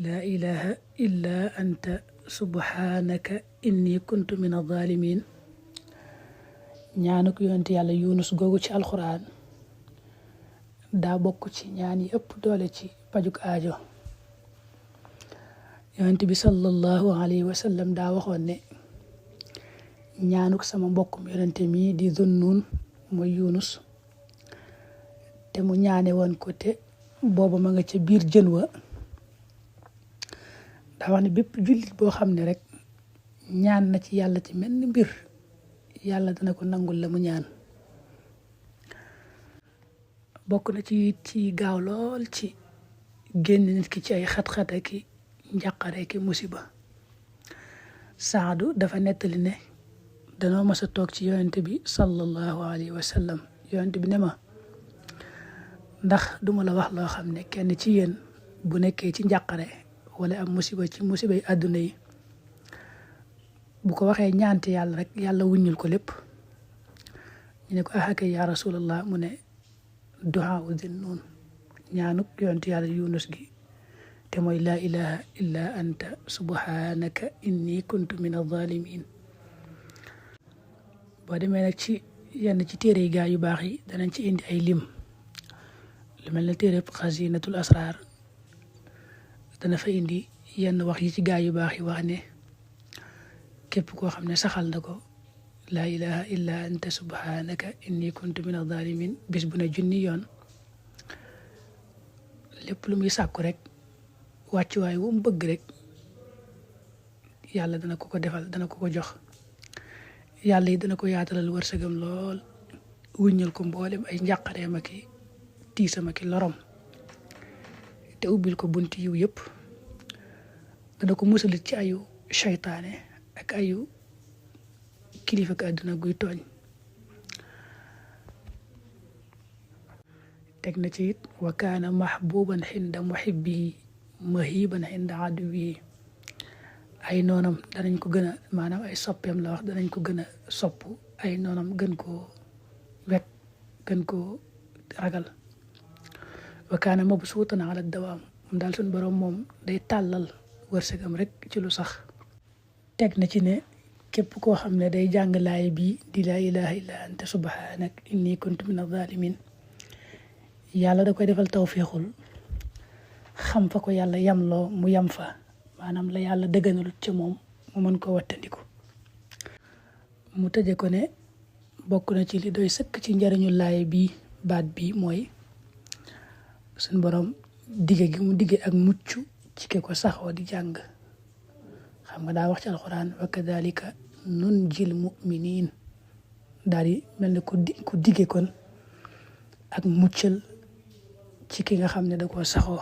laa ilaha illa anta subhanaka inni kuntu min adh-dhalimin ñaanuk yonent yàlla Yunus googu ci alxuraan daa bokk ci ñaan yi ëpp doole ci pajuk aajo. yonent bi sallallahu alayhi wa sallam daa waxoon ne ñaanuk sama mbokkum yonente mi di Zunnun mooy Yunus te mu ñaane woon ko te booba ma nga ca biir jën wa daa wax ne bépp jullit boo xam ne rek ñaan na ci yàlla ci mel ni mbir yàlla dana ko nangul la mu ñaan. bokk na ci gaaw lool ci génn nit ki ci ay xat-xata ki njàqare ki musiba. Saadu dafa nettali ne danoo mas a toog ci yonent bi sallallahu alayhi wa sallam yonent bi ne ma ndax duma la wax loo xam ne kenn ci yéen bu nekkee ci njàqare wala am musiba ci musibay àdduna yi bu ko waxee ñaante yàlla rek yàlla wuññul ko lépp. ñu ne ko akay ya rasulallah mu ne duhaa u Zunnun ñaanuk yonent yàlla Yunus gi te mooy laa ilaha illa anta subhanaka inni kuntu min adh-dhalimin. boo demee nag ci yenn ci téere yi gaa yu baax yi danañ ci indi ay lim lu mel ne téere xasinatul asrar dana fa indi yenn wax yi ci gaa yu baax yi wax ne képp koo xam ne saxal na ko laa ilaha illa anta subhanaka inni kuntu min adh-dhalimin bis bu ne junni yoon lépp lu muy sàkku rek wàccuwaay wu mu bëgg rek yàlla dana ko ko defal dana ko ko jox. yàlla yi dana ko yaatalal wërsëgam lool wuññal ko mboolem ay njàqareem ak i tiisam ak i lorom te ubbil ko bunti yiw yëpp. dana ko musalit ci ayu seytaane ak ayu kilifa ak àdduna guy tooñ. teg na ci it wa kaana mahbuban xinda muhibbihi mahiban xinda aduwihi ay noonam danañ ko gën a maanaam ay soppeem la wax danañ ko gën a sopp ay noonam gën koo wekk gën koo ragal. wa kaana mabsuutan ala dawaam moom daal suñ borom moom day tàllal wërsëgam rek ci lu sax. teg na ci ne képp koo xam ne day jàng laay bii di laa ilaha illa anta subhanak inni kuntu min adh-dhalimin yàlla da koy defal tawfiixul xam fa ko yàlla yamloo mu yam fa maanaam la yàlla dëgganalut ca moom mu mën ko wattandiku. mu tëje ko ne bokk na ci li doy sëkk ci njariñu laay bi baat bi mooy suñ borom dige gi mu dige ak mucc ci ke ko saxoo di jàng. xam nga daa wax ci alxuraan wa kadhalika nunjil mu'minin daal di mel ne ku dige kon ak muccal ci ki nga xam ne da koo saxoo.